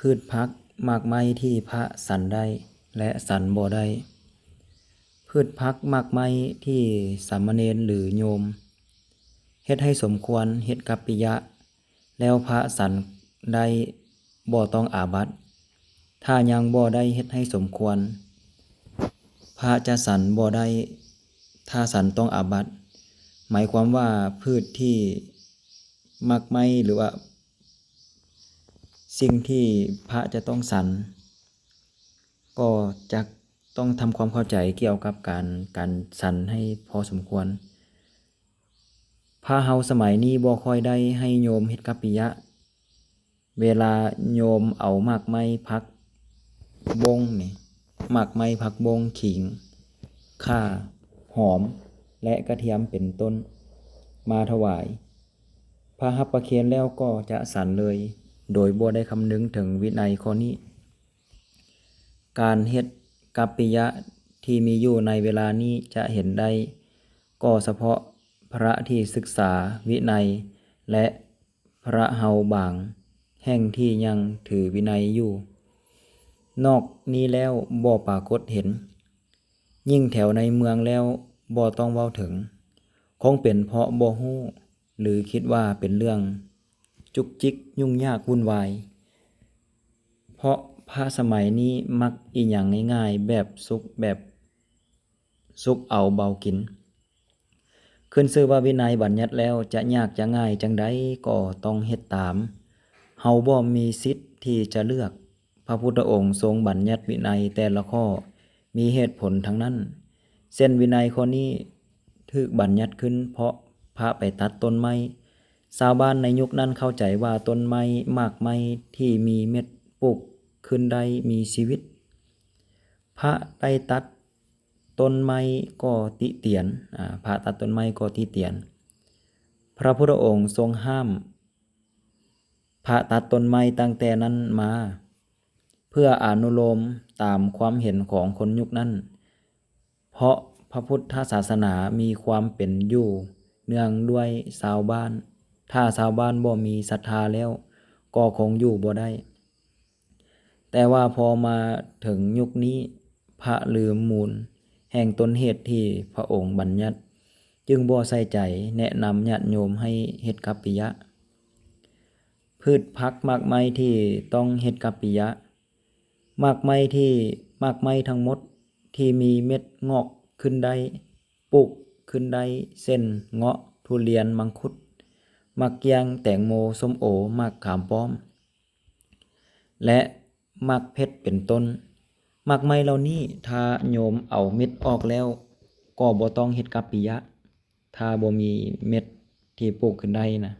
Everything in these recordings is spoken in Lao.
ພືດຜັກໝາກໄມ້ທີ່ພະສັນໄດ້ ແລະ ສັນບໍ່ໄດ້. ພືດຜັກໝາກໄມ້ທີ່ສາມະເນນ ຫຼື ໂຍມ ເຮັດໃຫ້ສົມຄວນເຮັດກັບປິຍະ ແລ້ວພະສັນໄດ້ ບໍ່ຕ້ອງອາບັດ. ຖ້າຍັງບໍ່ໄດ້ເຮັດໃຫ້ສົມຄວນ ພະຈະສັນບໍ່ໄດ້ ຖ້າສັນຕ້ອງອາບັດ. ໝາຍຄວາມວ່າພືດທີ່ໝາກໄມ້ ຫຼືວ່າສິ່ງທີ່ພະຈະຕ້ອງສັນ ກໍຈະຕ້ອງທຳຄວາມເຂົ້າໃຈກ່ຽວກັບການ ການສັນໃຫ້ພໍສົມຄວນ. ພະເຮົາສະໄໝນີ້ບໍ່ຄ່ອຍໄດ້ໃຫ້ໂຍມເຮັດກັບປິຍະ. ເວລາໂຍມເອົາໝາກໄມ້ຜັກບົ້ງນີ້ ໝາກໄມ້ຜັກບົ້ງ, ຂີງ, ຂ່າ, ຫອມ ແລະ ກະທຽມເປັນຕົ້ນ ມາຖວາຍ ພະຮັບປະເຄນແລ້ວກໍຈະສັນເລີຍ ໂດຍບໍ່ໄດ້ຄຳນຶງເຖິງວິໄນຂໍ້ນີ້. ການເຮັດກັບປິຍະທີ່ມີຢູ່ໃນເວລານີ້ຈະເຫັນໄດ້ກໍສະເພາະພະທີ່ສຶກສາວິໄນ ແລະ ພະເຮົາບາງແຫ່ງທີ່ຍັງຖືວິໄນຢູ່. ນອກນີ້ແລ້ວບໍ່ປາກົດເຫັນ. ຍິ່ງແຖວໃນເມືອງແລ້ວບໍ່ຕ້ອງເວົ້າເຖິງ. ຄົງເປັນເພາະບໍ່ຮູ້ ຫຼື ຄິດວ່າເປັນເລື່ອງຈຸກຈິກຫຍຸ້ງຍາກວຸ່ນວາຍ. ເພາະພະສະໄໝນີ້ມັກອີ່ຫຍັງງ່າຍໆ ແບບສຸກ ແບບສຸກເອົາເບົາກິນ. ຂຶ້ນຊື່ວ່າວິໄນບັນຍັດແລ້ວ ຈະຍາກຈະງ່າຍຈັ່ງໃດກໍຕ້ອງເຮັດຕາມ. ເຮົາບໍ່ມີສິດທີ່ຈະເລືອກ. ພະພຸດທະອົງຊົງບັນຍັດວິໄນແຕ່ລະຂໍ້ ມີເຫດຜົນທັງນັ້ນ. ເຊັ່ນ ວິໄນຂໍ້ນີ້ຖືກບັນຍັດຂຶ້ນເພາະພະໄປຕັດຕົ້ນໄມ້. ຊາວບ້ານໃນຍຸກນັ້ນເຂົ້າໃຈວ່າຕົ້ນໄມ້, ໝາກໄມ້ທີ່ມີເມັດປູກຂຶ້ນໄດ້ມີຊີວິດ. ພະໄດ້ຕັດຕົ້ນໄມ້ກໍຕິຕຽນ, ອາ, ພະຕັດຕົ້ນໄມ້ກໍຕິຕຽນ. ພະພຸດທະອົງຊົງຫ້າມ ພະຕັດຕົ້ນໄມ້ຕັ້ງແຕ່ນັ້ນມາ ເພື່ອອະນຸໂລມຕາມຄວາມເຫັນຂອງຄົນຍຸກນັ້ນ, ເພາະພະພຸດທະສາສະໜາມີຄວາມເປັນຢູ່ເນື່ອງດ້ວຍຊາວບ້ານ, ຖ້າຊາວບ້ານບໍ່ມີສັດທາແລ້ວ ກໍຄົງຢູ່ບໍ່ໄດ້. ແຕ່ວ່າພໍມາເຖິງຍຸກນີ້ ພະລືມມູນແຫ່ງຕົ້ນເຫດທີ່ພະອົງບັນຍັດ, ຈຶ່ງບໍ່ໃສ່ໃຈແນະນຳຍາດໂຍມໃຫ້ເຮັດກັບປິຍະ. ພືດຜັກໝາກໄມ້ທີ່ຕ້ອງເຮັດກັບປິຍະ. ໝາກໄມ້ທີ່, ໝາກໄມ້ທັງໝົດທີ່ມີເມັດງອກຂຶ້ນໄດ້, ປູກຂຶ້ນໄດ້, ເຊັ່ນ ເງາະ, ທຸລຽນ, ມັງຄຸດ, ໝາກກ້ຽງ, ແຕງໂມ, ສົ້ມໂອ, ໝາກຂາມປ້ອມ ແລະ ໝາກເຜັດເປັນຕົ້ນ. ໝາກໄມ້ເຫຼົ່ານີ້ ຖ້າໂຍມເອົາເມັດອອກແລ້ວ ກໍບໍ່ຕ້ອງເຮັດກັບປິຍະ, ຖ້າບໍ່ມີເມັດທີ່ປູກຂຶ້ນໄດ້ນະ.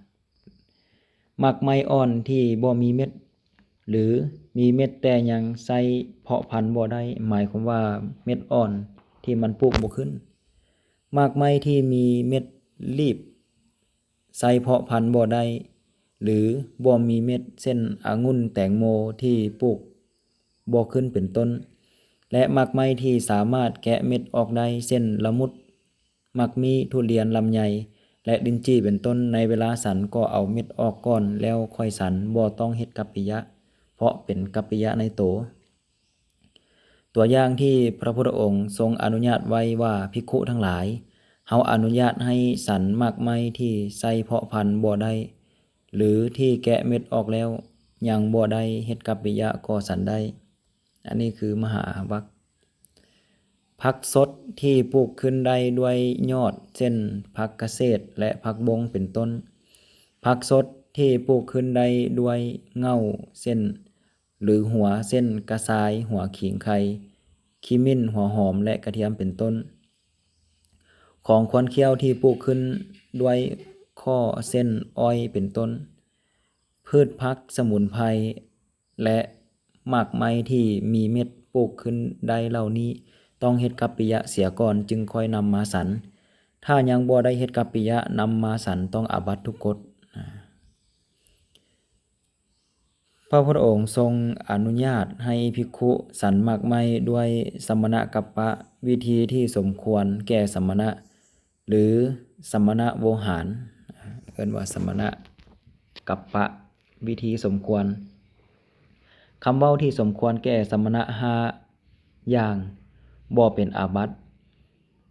ໝາກໄມ້ອ່ອນທີ່ບໍ່ມີເມັດ ຫຼື ມີເມັດແຕ່ຍັງໃຊ້ເພາະພັນບໍ່ໄດ້, ໝາຍຄວາມວ່າເມັດອ່ອນທີ່ມັນປູກບໍ່ຂຶ້ນ. ໝາກໄມ້ທີ່ມີເມັດລີບ ໃຊ້ເພາະພັນບໍ່ໄດ້ ຫຼື ບໍ່ມີເມັດ ເຊັ່ນ ອະງຸ່ນ, ແຕງໂມ ທີ່ປູກບໍ່ຂຶ້ນເປັນຕົ້ນ ແລະ ໝາກໄມ້ທີ່ສາມາດແກະເມັດອອກໄດ້ ເຊັ່ນ ລະມຸດ, ໝາກມີ້, ທຸລຽນ, ລຳໄຍ ແລະ ລິນຈີ່ ເປັນຕົ້ນ. ໃນເວລາສັນກໍເອົາເມັດອອກກ່ອນແລ້ວຄ່ອຍສັນ, ບໍ່ຕ້ອງເຮັດກັບປິຍະ ເພາະເປັນກັບປິຍະໃນໂຕ. ຕົວຢ່າງທີ່ພະພຸດທະອົງຊົງອະນຸຍາດໄວ້ວ່າ, ພິກຂຸທັງຫຼາຍ, ເຮົາອະນຸຍາດໃຫ້ສັນໝາກໄມ້ທີ່ໃຊ້ເພາະພັນບໍ່ໄດ້ ຫຼື ທີ່ແກະເມັດອອກແລ້ວຍັງບໍ່ໄດ້ເຮັດກັບປິຍະກໍສັນໄດ້. ອັນນີ້ຄືມະຫາວັກ. ຜັກສົດທີ່ປູກຂຶ້ນໄດ້ດ້ວຍຍອດ ເຊັ່ນ ຜັກກະເສດ ແລະ ຜັກບົ້ງ ເປັນຕົ້ນ. ຜັກສົດທີ່ປູກຂຶ້ນໄດ້ດ້ວຍເຫງົ້າ ເຊັ່ນ ຫຼື ຫົວ ເຊັ່ນ ກະຊາຍ, ຫົວຂີງໄຄ, ຂີ້ໝິ່ນ, ຫົວຫອມ ແລະ ກະທຽມ ເປັນຕົ້ນ. ຂອງຄວນຂ້ຽວທີ່ປູກຂຶ້ນດ້ວຍຂໍ້ ເຊັ່ນ ອ້ອຍ ເປັນຕົ້ນ. ພືດຜັກສະໝຸນໄພ ແລະ ໝາກໄມ້ທີ່ມີເມັດປູກຂຶ້ນໄດ້ເຫຼົ່ານີ້ ຕ້ອງເຮັດກັບປິຍະເສຍກ່ອນຈຶ່ງຄ່ອຍນຳມາສັນ. ຖ້າຍັງບໍ່ໄດ້ເຮັດກັບປິຍະນຳມາສັນ ຕ້ອງອາບັດທຸກກົດ. ພະພຸດທະອົງຊົງອະນຸຍາດໃຫ້ພິກຂຸສັນໝາກໄມ້ດ້ວຍສະມະນະກັບປະ, ວິທີທີ່ສົມຄວນແກ່ສະມະນະ ຫຼື ສະມະນະໂວຫານ, ເອີ້ນວ່າສະມະນະກັບປະ, ວິທີສົມຄວນ. ຄຳເວົ້າທີ່ສົມຄວນແກ່ສະມະນະຫ້າຢ່າງບໍ່ເປັນອາບັດ,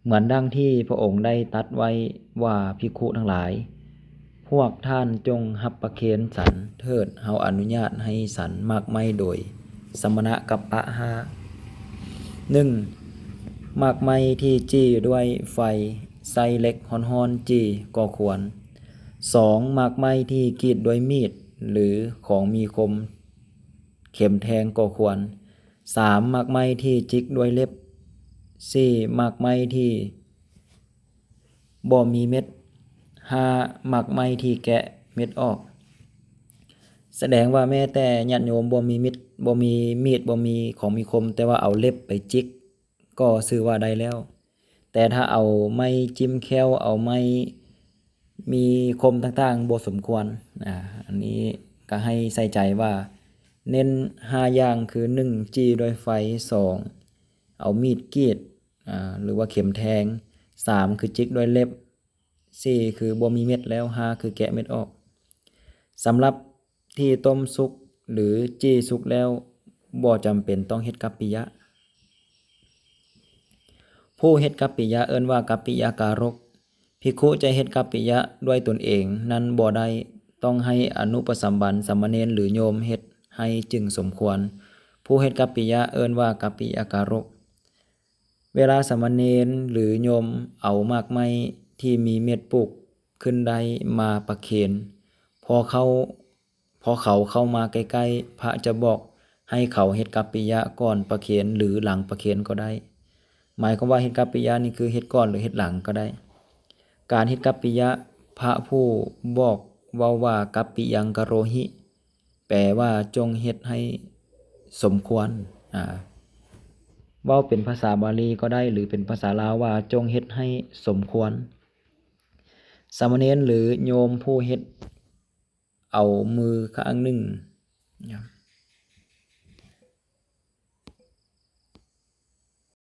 ເໝືອນດັ່ງທີ່ພະອົງໄດ້ຕັດໄວ້ວ່າ, ພິກຂຸທັງຫຼາຍ, ພວກທ່ານຈົ່ງຮັບປະເຄນສັນເຖີດ, ເຮົາອະນຸຍາດໃຫ້ສັນໝາກໄມ້ໂດຍສະມະນະກັບປະຫ້າ. ໜຶ່ງ ໝາກໄມ້ທີ່ຈີ່ດ້ວຍໄຟ, ໃຊ້ເຫຼັກຮ້ອນໆຈີ່ກໍຄວນ. ສອງ ໝາກໄມ້ທີ່ກີດດ້ວຍມີດ ຫຼື ຂອງມີຄົມເຂັມແທງກໍຄວນ. ສາມ ໝາກໄມ້ທີ່ຈິກດ້ວຍເລັບ. ສີ່ ໝາກໄມ້ທີ່ບໍ່ມີເມັດ. ຫ້າ ໝາກໄມ້ທີ່ແກະເມັດອອກ. ສະແດງວ່າແມ້ແຕ່ຍາດໂຍມບໍ່ມີມິດ, ບໍ່ມີມີດ, ບໍ່ມີຂອງມີຄົມ, ແຕ່ວ່າເອົາເລັບໄປຈິກ ກໍຊື່ວ່າໄດ້ແລ້ວ. ແຕ່ຖ້າເອົາໄມ້ຈິ້ມແຂ້ວ, ເອົາໄມ້ມີຄົມຕ່າງໆ ບໍ່ສົມຄວນ. ອາ ອັນນີ້ກໍໃຫ້ໃສ່ໃຈວ່າ ເນັ້ນຫ້າຢ່າງຄື ໜຶ່ງ ຈີ່ດ້ວຍໄຟ, ສອງ ເອົາມີດກຣີດ ອາ ຫຼືວ່າເຂັມແທງ, ສາມ ຄືຈິກດ້ວຍເລັບ, ສີ່ ຄືບໍ່ມີເມັດແລ້ວ, ຫ້າ ຄືແກະເມັດອອກ. ສຳລັບທີ່ຕົ້ມສຸກ ຫຼື ຈີ່ສຸກແລ້ວ ບໍ່ຈຳເປັນຕ້ອງເຮັດກັບປິຍະ. ຜູ້ເຮັດກັບປິຍະເອີ້ນວ່າກັບປິຍະກາລົກ. ພິກຂຸຈະເຮັດກັບປິຍະດ້ວຍຕົນເອງນັ້ນບໍ່ໄດ້, ຕ້ອງໃຫ້ອະນຸປະສຳບັນສາມະເນນ ຫຼື ໂຍມເຮັດໃຫ້ຈຶ່ງສົມຄວນ. ຜູ້ເຮັດກັບປິຍະເອີ້ນວ່າກັບປິຍະກາລົກ. ເວລາສາມະເນນ ຫຼື ໂຍມເອົາໝາກໄມ້ທີ່ມີເມັດປູກຂຶ້ນໄດ້ມາປະເຄນ, ພໍເຂົາ ພໍເຂົາເຂົ້າມາໃກ້ໆ, ພະຈະບອກໃຫ້ເຂົາເຮັດກັບປິຍະກ່ອນປະເຄນ ຫຼື ຫຼັງປະເຄນກໍໄດ້. ໝາຍຄວາມວ່າເຮັດກັບປິຍະນີ້ຄືເຮັດກ່ອນ ຫຼື ເຮັດຫຼັງກໍໄດ້. ການເຮັດກັບປິຍະ, ພະຜູ້ບອກເວົ້າວ່າ ກັບປິຍັງກະໂຣຫິ, ແປວ່າຈົ່ງເຮັດໃຫ້ສົມຄວນ. ອາ ເວົ້າເປັນພາສາບາລີກໍໄດ້ ຫຼື ເປັນພາສາລາວວ່າ ຈົ່ງເຮັດໃຫ້ສົມຄວນ. ສາມະເນນ ຫຼື ໂຍມຜູ້ເຮັດ ເອົາມືຂ້າງໜຶ່ງ